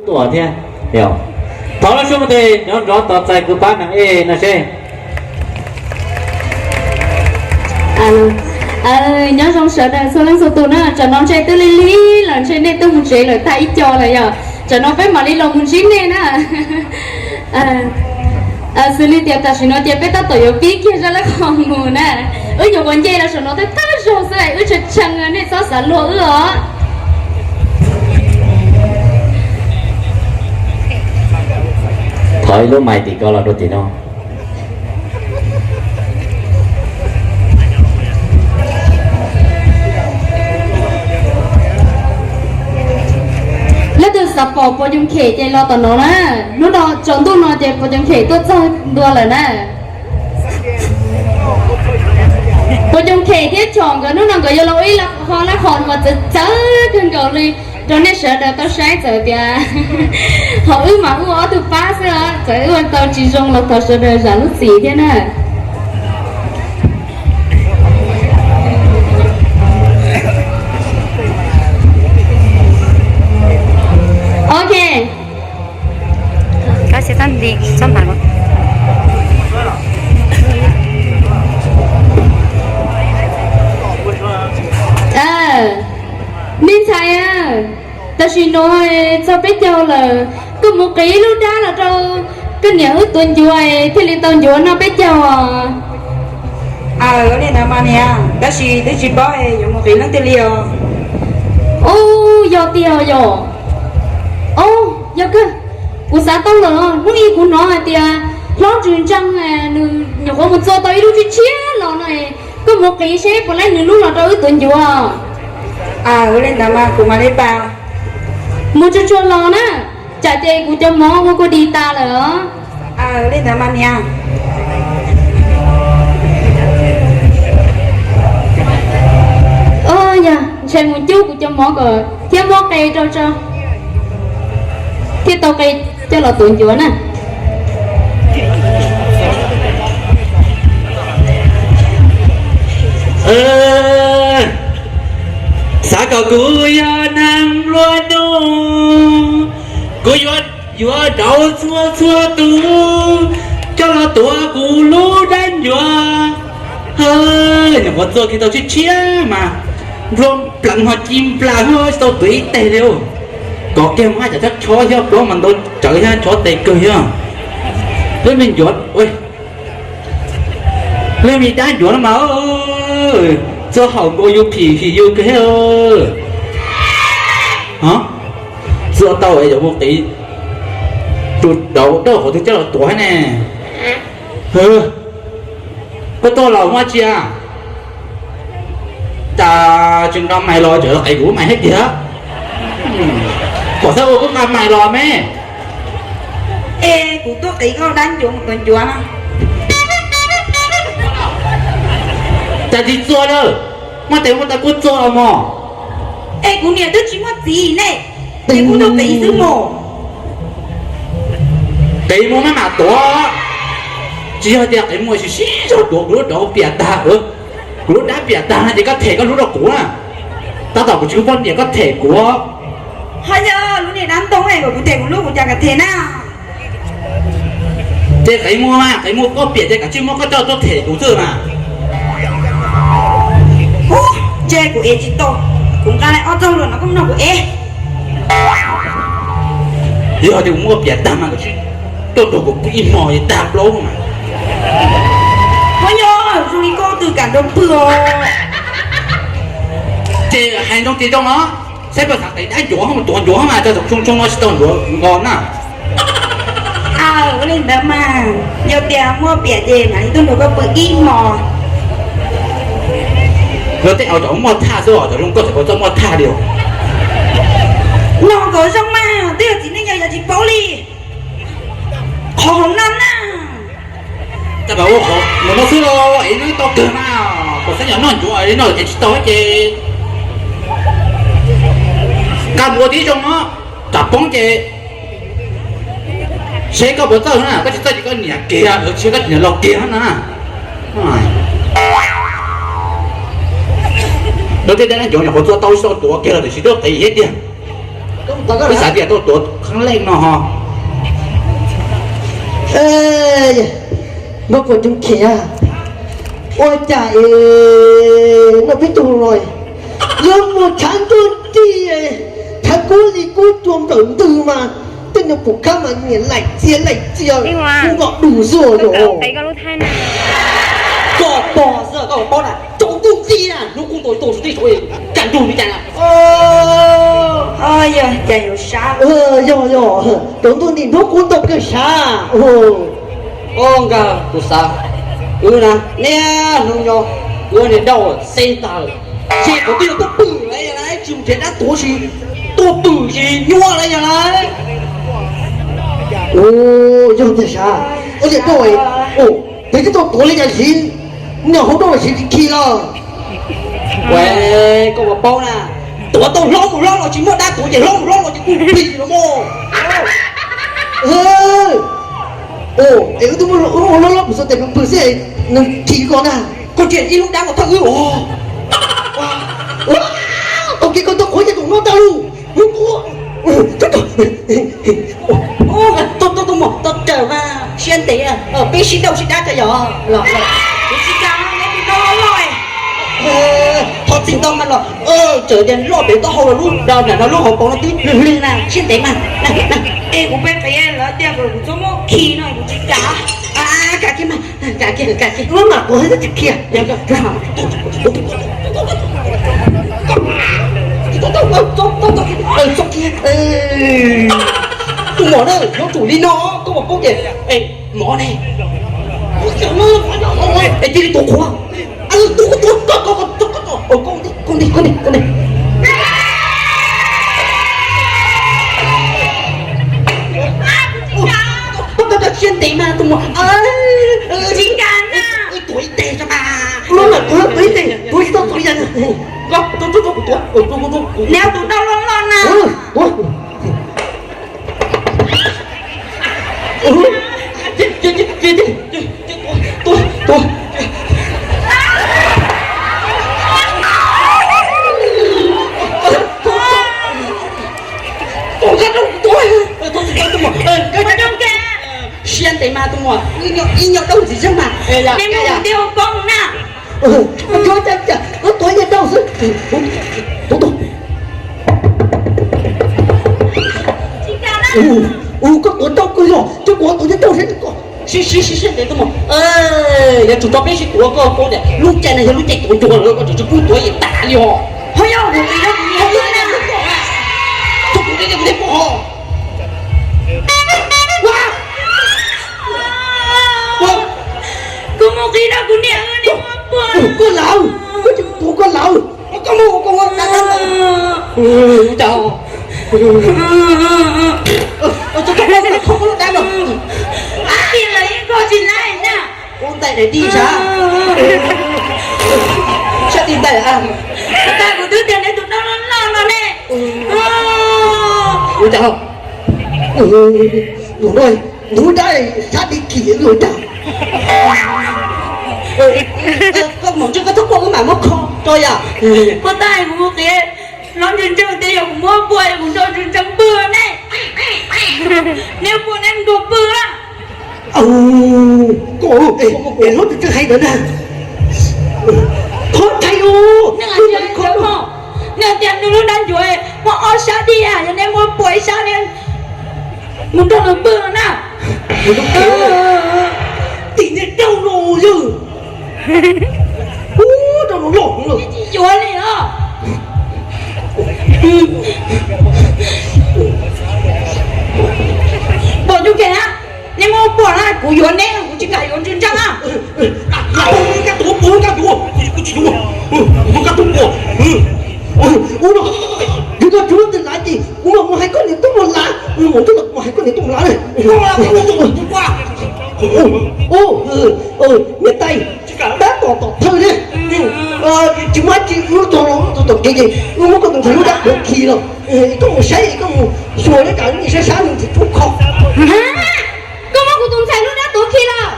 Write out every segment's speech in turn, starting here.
Tuam thiab. Thov lub suab mus tes nyob nrov tos txais kuv pab nees ej no seb. Nyob zoo sawv daws txhua leej txhua tus na, tsam no ntshe twb lig lig lawm, ntshe nej twb mus tsev lawm tag ib co lawm yog, tsam no peb mam li los mus ntsib nej na. Xws li tias tam sim no ces peb tab tom yuav pib kiag zaj lab qhos mus na. Wb nyuam qhuav nce los saum no tag tag zog xwb, wb tshee tshee, nej txhob xav luag wb os. Thov ib lub mais tim ko los rau tim no. Leej twg xav pom Pov Coo Khem ces los tom no na. Hnub no tsaus ntuj no ces Pov Coo Khem tuaj txog ntua lawm na. Pov Coo Khem thiab Chom nkawd hnub no nkawd yuav los ib qho lab qhos uas txawv txawv kawg nkaus li rau nej sawv daws tau saib, txawm tias ho wb mas wb ua ob tug pab xwb, txawm wb ua tau tsis zoo los thov sawv daws zam lub txim thiab na. Ok. Me ntxhais, tam sim no txog peb caug lawm, koj mus qiv lub dab los rau koj niam wb tuav ncuav thiaj li tau ncuav noj peb caug os. Aw, ua li ntawd mas niam, tab sis twb tsis paub yuav mus qiv leej twg li os. Ub, yog tiag yom. Ub, yog kawg, kuv xav tau lawm, hnub ib kuv hnov hais tias hlob Ntsws Ntseeg nws nyuam qhuav mus txua tau ib lub tshiab tshiab los no, koj mus qiv seb puas laib nws lub los rau wb tuav ncuav. Aw, ua li ntawd mas kuv mam li pab. Mus tsuag tsuag los na, tsam ces kuv cov mov ua kua dis tas lawm os. Aw, ua li ntawd mas niam. Yog ntshe mus cub kuv cov mov kom thiab muab qe rau tso, thiaj tau qe coj los tuav ncuav na. Xav kom kuv yog neeg nplua nuj, kuv yuav, yuav rau txhua txhua tus coj los tuav kuv lub dab ncuav. Nyuam qhuav txua kiag tau tshiab tshiab mas nplua nplees ho ci nplas, tsis tau tuav ib teg li. Kov kiag mas haj yam txhob chob thiab, plaub mas ntau tsawv thiab, chob tes kawg thiab. Lub me ncuav, lub me dab ncuav no mas txua haum nkaus yus phim phim yus kawg thiab. Txua tau es yuav mus qiv tus dauv dawb qhov twg coj los tuav thiab ne. Koj tuaj los muaj tsia? Cas tsis nqa mais los, tseem qiv kuv lub mais thiab tiag. Pom xab ua kuv nqa mais los me. Es kuv tuaj qiv koj dab ncuav mus tuav ncuav na. Cas tsis txua lawm, muaj tes muaj taw kuj txua los mog. Es kuv niam twb tsis muaj txiv ne, ces kuv tuaj qiv xwb mog. Qiv muag maj mam tuav, tsis yog tias qiv muag sib sib zog tuav kuv lub dab piam tag, kuv lub dab piam tag no ces koj them koj lub rau kuv na. Tab tom kuv tsis muaj poj niam koj them kuv. Ho yog lub niag dab ntoo kom kuv them kuv lub, kuv cas kam them na. Ces qiv muag mas, qiv muag koj piam ces kav tsij muab koj coj tuaj them kuv xwb mas. Ub, ntshe kuv ev tsis tau, kuv nqa ob txoj hlua no koj mus nrog kuv ev. Yog tias kuv muaj piam tag mas kav tsij tuaj nrog kuv pw ib hmos es tag plaub mas. Koj nyob zoo li koj twg kam nrog pw os. Ces hais zoo ces zoo os, saib puas xav qiv dab ncuav ho mus tuav ncuav mas, txog thaum tsoo tsoo no tsis tau ncuav nqos na. Aw, ua li ntawd mas, yog tias muaj piam ces mam li tuaj nrog koj pw ib hmos. Yog tej au cov muaj thaj xwb os, cov zoo koj txawm tau txoj muaj thaj li os. No kom zoo mas, twb yog txiv neej yog yog tsis paub li. Qhov hauv no na. Cas pab ua qhov mus no xwb los es noj tau kawg mas, kom xab nyas noj ncuav li no es tsis tau ces nqa mus ua tib zoo no, tsam poob ces seb koj puas txawj na, koj tsis txawj ces koj niam kiag, tsis koj niam los kiag na. Lawv tej dab ncuav nyuam qhuav txua tau tsis tau tuav kiag los tiam sis tuaj qiv thiab tiag. Wb xav tias tau tuav Leej no ho. Npawg Puas Coob Khiav, ua cas es no peb tug los yuav mus tshav ntuj nrig, tshav kub li kub cua nplawm ntws mas tej niag pum khab mas nyiam laim txias laim txias, kub nkaus dus zuag los. Koj pom xwb koj paub na, tsaus ntuj nrig na, hnub kub nto ntoo saum tej saud, cas nrug li cas na. Yog, yog, yog, tsaus ntuj nrig hnub kub nto kawg sav. Nkawd tus xav, wb na, niaj hnub nyob, wb niag dauj xeb tag lawm, ces qhov twg tuaj pwm lawm yog lawm, tsis mus nrhiav dab tuav tsis, tuaj pwm tsis nyuaj lawm yog lawm. Yog tiag sav, ua li dauj, peb twb tau tuav li cas siv, niag hauv rau siv tsis khi los. Koj puas paub na, tuav tau hlob mus hlob los tsis muaj dab tuav ces hlob mus hlob los ces kuj plig los mas. Es wb twb muaj hlob hlob pwm xwb tes pwm xwb nws khi koj na. Koj tsis ib lub dab los thawj wb os. Tau kev koj tau qhuav ces kom noj tag lus. Tuaj, tuaj, tuaj, tuaj mus, tau raws mas siab ntev, peb sib nrauj sib dab tso yog los. Kuv tsis kam neb tus dab loj loj. Thov txim ntau mas los, txawm tias loj pem taub hau los lub, nram no lub hauv paus no twb lwg lwg na, siab ntev mas. Es kuv peb pem lawv tias kuv txhob muab khi no kuv tsis kam. Kam kiag mas, kam kiag, kam kiag. Muab mam kuv tsis khi. Tus muam na, yuav tsum li no, koj puas paub tias mov ne, es cia li tuav qhuav. Tuav, tuav, tuav, tuav, tuav, tuav, tuav, tuav, tuav. Koj siab ntev mas tus muam. Tsis kam na. Tuav ib teg tso mas. Tuav ib teg, tuav tsis tau tuav li cas. Neb tus dab loj loj na. Siab ntev mas tus muam, ib nyuag dauj ntxiv xwb mas. Neb muab kuv ntiag ua poob na. Tuav ib nyuag dauj xwb. Tuav, tuav. Koj tuav dauj kawg yog, coj kuv tuav nyuag dauj saib koj. Sib, sib, sib, sib ntev tuaj mas. Yuav tsum tso peb sib tuav, koj paub tias lub caij no yog lub caij tuav ntsuag lawm, koj tseem tsis pub tuav yeej tas li os. Ho yog kuv tsis yog kuv niam na. Tso kuv deb kuv deb pub ho. Koj mus qhib rau kuv niam, koj lawm, koj tseem tuav koj lawm. Koj mus, koj mus, koj mus. Ua cas? Koj mus, koj mus, koj mus. Ab, lawv yeej kho tsis laib na. Ua ntais daim di sav. Sab di ntais a. Tag kuv twb tias neb tus dab loj loj no ne. Ua cas? Tus no ntub dab sab di kim ua cas? Koj mus ntsej koj txhob quaj wb mam muab kho rau yom. Puas tag kuv mus qiv hlob ntseeg ntseeg tias yog kuv muab pua kuv nrog ntseeg ntseeg pw ne. Neb pua neb nkaus pw a. Koj, hlob ntseeg ntseeg hais ntawd na. Qhov ntawd, neb tias nws lub dab ncuav muaj ob sab di, yog neb muab pua ib sab ne, mus nrog nws pw na. Tim niag dauj no yog, ub, rau nws loj lawm. Yuav li os. Pom nyuj kev na, neb muab pom na kuv yuav neb, kuv tsis kam yuav ntseeg ntseeg na. Koj tuav pom, koj tuav, kuv tsis yuav, koj tuav pom. Ub no, yog koj tsis muab tus lav ces kuv mam mus hais koj niam tub mus lav, mus mus twb los mus hais koj niam tub mus lav na. Niam tais, tab tom tom thawj ne, tsis muaj dab tsi, wb tog los tom kev ces wb muab koj tus ntxhais lub dab tuav khi los, koj mus saib, koj mus xyuas li cas, sab sab nws tsis pub kho. Koj muab kuv tus ntxhais lub dab tuav khi los?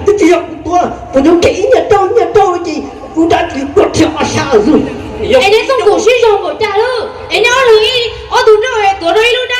Twb tsis yog kuv tuav, kuv yuav kev ib nyuag rau ib nyuag rau ces kuv dab tsis tuav rhiab ob sab xwb. Es neb txooj kum sib zog npaum cas lawm es neb ob leeg ib ob tug nrauj tuav rau ib lub dab.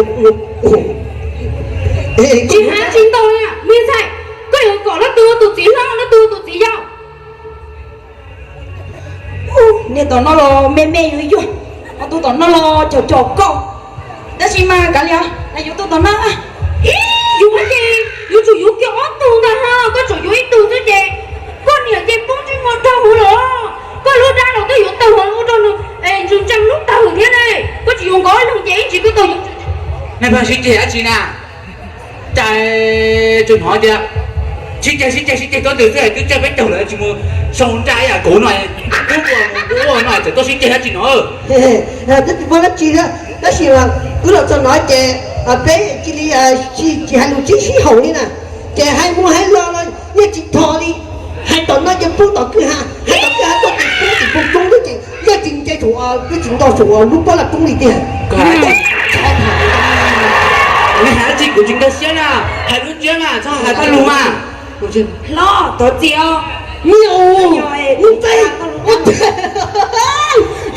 Tsis hais tsis ntau li, me ntxhais, koj yuav kom leej twg ua tus txiv hlob, leej twg ua tus txiv yau? Niag tom no los me me yuav yuag, ho tus tom no los cov cov kauj. Tab sis mas kav liam, yuav tus tom no. Ib, yuav ces yuav tsum yuav kiag ob tug ntag ho, koj tseem yuav ib tug xwb ces koj niam ces poob ntsej muag dhau hwv lawm. Koj lub dab los twb yuav tawg hwv ua rau nws ntsees ntsees lub tawg thiab ne. Koj tsis yuav nkawd ob leeg ces ib ntsis koj tau yuav. Nej pheej sib ceg dab tsi na? Cas tseem hnov tias sib ceg sib ceg sib ceg tuab ntws xwb, twb tsawg peb caug lawm tsis mus sau nraj ib yam kuv no, kuv ua kuv ua no tseem tuaj sib ceg dab tsi no? Twb tsis muaj dab tsi, tab sis mas wb los txog no ces peb cia li tsis hais lus tsis sib haum li na, ces hais mus hais los los yeej tsis thov li. Hais tom no ces poob tom kwj ha, hais tom kwj ha tuaj ces poob tim poob roob xwb ces yog tsis nce saum, twb tsis nto saum lub pob laj roob li tiag. Nej hais dab tsi kuv tsis nkag siab na, hais lub ntsiab na, txhob hais paj lug mas. Hlob, thov txim os. Nyias, nub txeeg,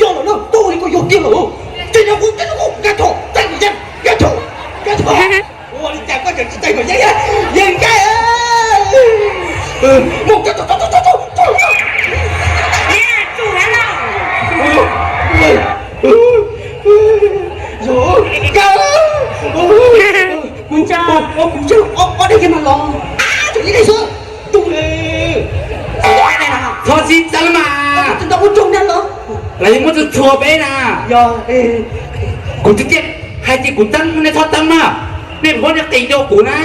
yog lawm no, tuaj li koj yog kiag lawm. Tseem yog kuv, tseem yog kuv, nkag tho, txeeg kuv yeej, nkag tho, nkag tho. Ua li cas koj tseem tsis txeeg kuv yeej, yeej nkag. Mus, nkag tho, tho, tho, tho, tho. Kuv ntsa, kuv ntsa ob dej kiag mas los. Tseem ib dej xwb. Txhob sib txeeb mas. Lawv yeej muab txhua txhua peb na. Kuv twb tias hais tias kuv txeeb, nej txhob txeeb na. Nej pab nej qis rau kuv na.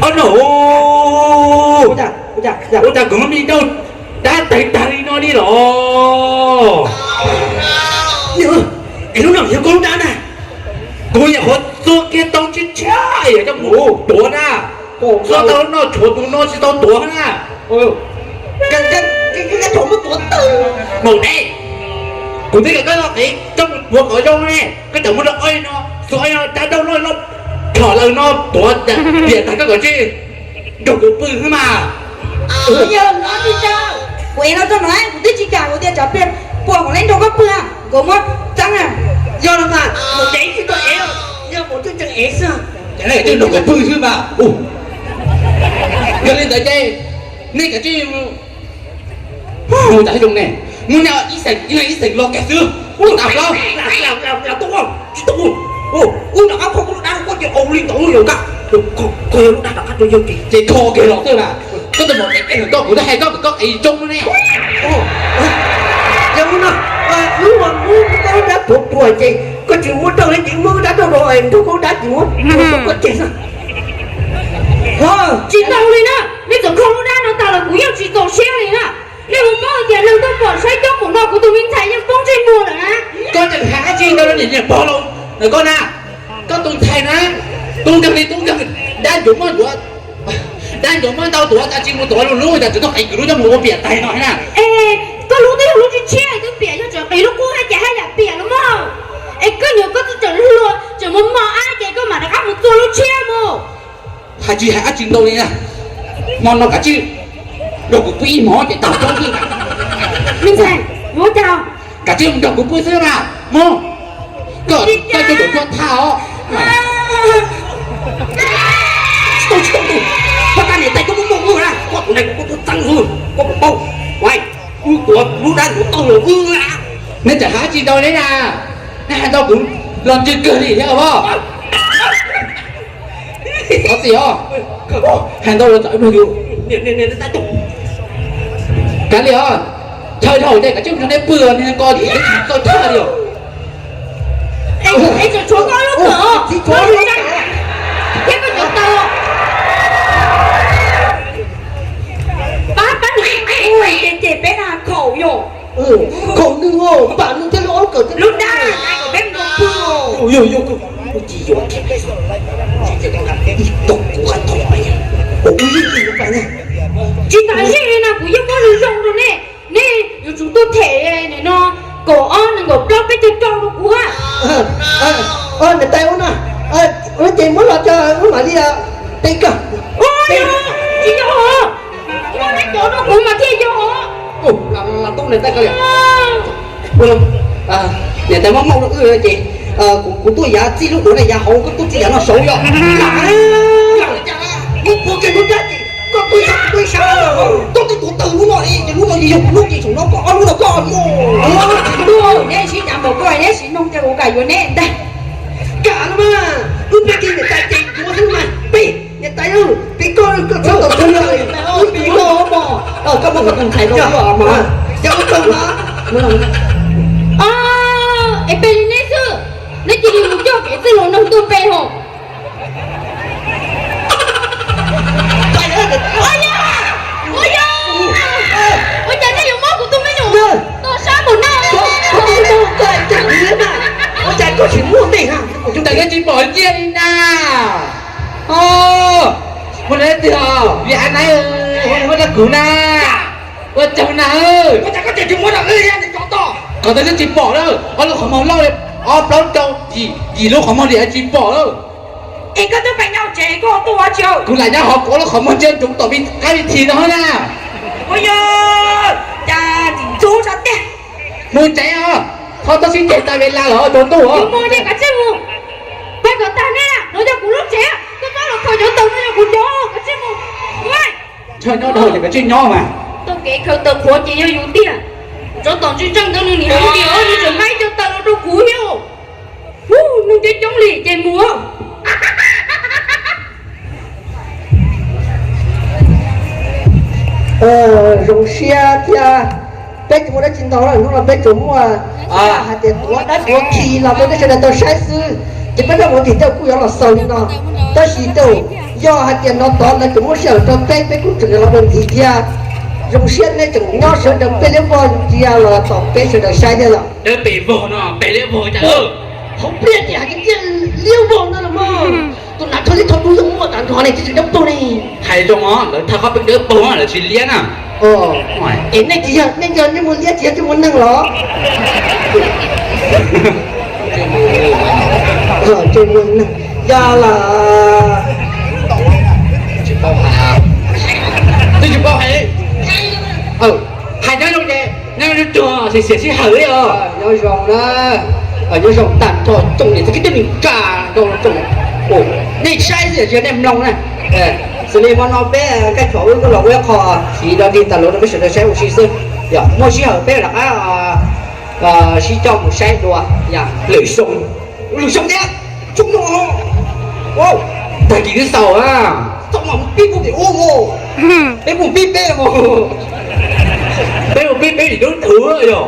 Ob no, ua cas kuv muab me dauj dab tawg tag li no li los? Es lub no yog koj lub dab na. Kuv nyuam qhuav txua kiag tau tshiab tshiab yog coj mus tuav na. Txua tau lub no tshuav tus no tsis tau tuav na. Maum dej, kuv twb kom koj los qiv coj mus tuav kom zoo ne, koj tseem muab rau ob no, xuas ob no dab dauj loj loj, thaum lawv no tuav tiam tag koj kom tsij nrog kuv pw xwb mas. Kuv ev los txog no kuv twb tsis kam, kuv tias tsam pliag puas kom lawv nrog koj pw, nkawd muab txeeb. Yog no mas, maum dej tsis tau ev, yog maum dej tseem ev xwb. Ces nrog kuv pw xwb mas. Yog li ntawd ces nej kav tsij mus tas zoo ne, mus nyob ib xeem, ib xeem los kiag xwb. Ub, tas plaub, tsis tau, ub, rov qab kho kuv lub dab koj ces ua li ntawd yog koj, koj yog lub dab rov qab rau yawg ces kho kiag los xwb mas. Koj tus maum dej, koj kuv twb hais koj kom koj qis zoo ne. Yog no, wb mus muab koj lub dab puav puas ces koj tsis muab rau li ces muab dab rau rau nrog koj dab tsis muab rau koj tseg xwb. Tsis tau li na, nej txawm kho lub dab no tas los kuv yeej tsis txaus siab li na. Nej mus Koj tias neeg tuaj pom saib coob mus no kuv tus me ntxhais yeej poob ntsej muag lawm na. Koj tseem hais dab tsi ntau niam niam pog los ntawm koj na? Koj tus ntxhais na, tub nkeeg li tub nkeeg, dab ncuav muab ncuav, dab ncuav muab ntau tuav tas tsis mus tuav lub lub cas tseem tuaj qiv kwv lub coj mus ua piam tais no na. Es koj lub twb yog lub tshiab tshiab twb piam, yog tseem qiv lub qub hab cas haj yam piam los mog. Es koj nyuam koj twb tseem hluas tseem mos mos ab ces koj mam rov qab mus txua lub tshiab mus. Hais tsis hais dab tsi ntau li na, hmo no kav tsij nrog kuv pw ib hmos ces tag plaub xwb. Me ntxhais, ua cas? Kav tsij nrog kuv pw xwb na, mus. Koj, koj coj cov cuab thaj os. Tsis tau, tsis tau, koj tab niam tais koj muaj muaj wb na, koj tus neeg koj tuaj txeeb wb, koj puas paub, wb tuav lub dab ncuav tau los wb. Nej tseem hais dab tsi ntau li na, nej hais ntau kuv los ntsws kawg li thiab os. Thov txim os, hais ntau los txawm ib pliag yus. Kav liam os, chaw dhau ces kav tsij mus nrog neb pw os, neb ko tsis txawj chaw li os. Es tseem tshuav koj lub kawm thiab koj cov taw. Pab, pab, ces, ces peb na khaum yom. Khaum nws, pam nws thiab lub aub kawm thiab lub dab, peb mus pw. Yog, yog, tsis yuav, tsis yuav, tsis yuav, tsis yuav. Tsis tas zej na kuv yeej muab nws zoo rau nej. Nej yuav tsum tuaj them no kaum ob nees nkaum plaub peb caug rau kuv. Niam tais ua no, ua ces muab los tso wb mam li teb koj. Tsis yog, muab neb cov rau kuv mas thiaj yog. Niam tais muab maum rau wb ces kuv tuaj yav txij lub duav na yav hauv, koj tuaj txij yav no saud yog. Muab puav kiag lub dab ces koj tuaj ib sab kuv tuaj ib sab, koj twb tuav tawg lub no li ces lub no ces yog kuv lub ces saum no koj ob lub no koj mus. Neb sib cav npaum koj neb siv noog ces kuv kam yuav neb ntag. Kam no mas, wb peb kiag niam tais ces yuav xwb mas peb. Niam tais, peb koj, koj txhob tau tuag, wb peb koj mog, koj muab koj tus ntxhais rau wb mas, yog wb tau mas. Es peb li neb xwb, neb cia li mus coj kev txwj laus noog tuaj peb hos. Ua cas nej yuav muab kuv tus me nyuam tuag sab npaum no? Ua cas koj tsis muaj tej ha? Ua cas koj tsis pom nyiaj li na? Muaj leej twg vim a nai muab rau kuv na? Ua tsaug na. Ua cas koj tseem tsis muab rau wb, qhov twg twb tsis pom lawm, ob lub qhov muag loj li ob plaub rau yim, yim lub qhov muag li tsis pom lawm. Es koj twb pais nyob tsev koj tuaj ua tsi? Kuv lam nyob hauv kuv ob lub qhov muag ntsia ntsoov tom qab vij thi no na. Ua yog cas txim ntxub tso tiag. Mus tsev os, thov txhob sib ceg tas ves las los rau ntuj os. Mus ces kav tsij mus. Pab kom tag ne, no yog kuv lub tsev, koj txhob los khaws cov taws no yog kuv cov, kav tsij mus. Ntshe nyob dhau ces kav tsij nyob mas. Taug kev khaws taws qhuav ces yog yus tiag. Tsov tom ntsis ntseej ntawd nws nim hais tias nws tseem nqa ib co taws los rau kuv thiab. Hu, neeg coob coob li ces mus. Zoo siab thiab. Peb tsis muaj dab tsi ntau lawm, hnub no peb tsuas muaj hais tias tuav dab tuav khi los rau nej sawv daws tau saib xwb. Ces peb rab mus tim tej kuj yuav los xaus li no. Tab sis tej yog hais tias no tod lawv tseem muab sij hawm rau peb, peb kuj tseem yuav los ua ntxiv thiab. Zoo siab nej tseem nyob sawv daws peb liab vog ntsia los tom peb sawv daws saib thiab los. Dawb pes vog no, pes liab vog cas. Hauv pliaj ces hais tias liab vog no los mas. Tus nav thawj liab thawj dub yeej muaj tas nrho ne, tsis tseem dawb paug ne. Hais zoo os, lawv thawj qhov peb dawb paug lawv tsis liab na. Es nej tsis yog, nej yog nej muaj liab tsis yog nej muaj neeg los? Yog los. Twb tsis paub hais. Hais nyob zoo ces nyob zoo tsuag, xiam sij hawm li os. Nyob zoo na, nyob zoo tag nrho tsoom niam txiv kwv tij neej tsa rau tsoom, nej saib xwb yog nej mloog na. Xws li hmo no peb Kab Chom wb kuj los ua ib qho siv rau tig tas luv rau peb sawv daws saib ua si xwb. Yog muaj sij hawm peb rov qab sib coj mus saib dua. Lwm xyoo, lwm xyoo thiab, xyoo no. Tag kis twb xaus na. Xaus mas mus pib puag pem ub, peb mus pib peb mus, peb mus pib peb vim dub tug yog.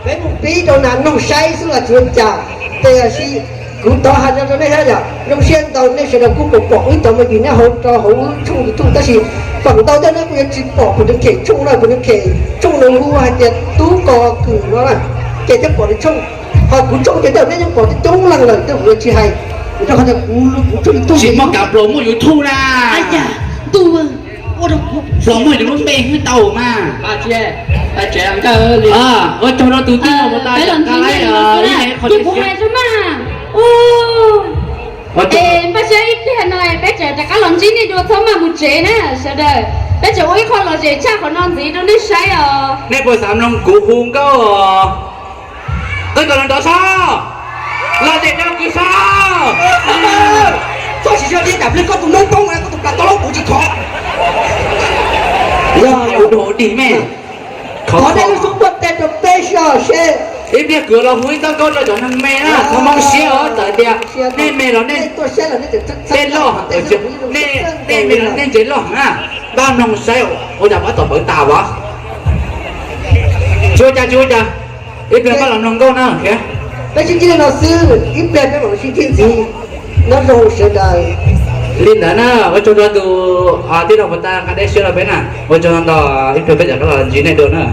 Peb mus pib rau nas noog saib xwb los tsis ua cas, ces si Kuv thov hais rau nej thiab yom, zoo siab ntau nej sawv daws kuj pom pom wb cov me view nyob hauv rau hauv wb tshooj YouTube, tab sis feem ntau tej nej kuj yuav tsis pom kuv tus kheem tshooj na, kuv tus kheem tshooj no hu hais tias Tub Ko Kwm no na, ces thiaj pom nws tshooj. Ho kuv tshooj ces tej nej yeej pom coob leej lawm, tej kuv yuav tsis hais, vim rau qhov tias kuv, kuv tshooj YouTube tsis muaj kam plaus muaj YouTube na. Ntuj, ua rau kuv plaus muaj YouTube npe hwj tau mas. Ua tsaug rau tus tij laug uas tau ib qho, kuv hais rau mas. Es npaj siab ib pliag no peb tseem rov qab los ntsib nej dua, txhob maj mus tsev na sawv daws. Peb tseem ua ib qho lom zem tshaj qhov no ntxiv rau nej saib os. Nej puas xav mloog kuv hu nkauj os? Qwj kom los nrov sab, los zem rau kuv sab. Txhob siv zog li cas, pliag koj tus noob poob, koj tus plas tau laub kuv tsis thov. Yog ua dog dig me. Thov nej lub xub ntiag rau peb soj seb. Ib pliag kuv los hu ib txoj nkauj rau cov neeg me na, txhob mob siab os, txawm tias nej me los nej, tej loj, nej me los nej ntse loj na. Npaj mloog saib ua cas pab tom pawv tas as. Tsis ua cas, tsis ua cas. Ib pliag pab los mloog nkauj na. Peb sib ntsib li no xwb, ib pliag peb mam sib ntsib ntxiv. Nyob zoo sawv daws. Li ntawd na, ua tsaug rau tus tij laug puas tau nqa dej siab rau peb na. Ua tsaug ntau, ib pliag peb rov qab los ntsib nej dua na.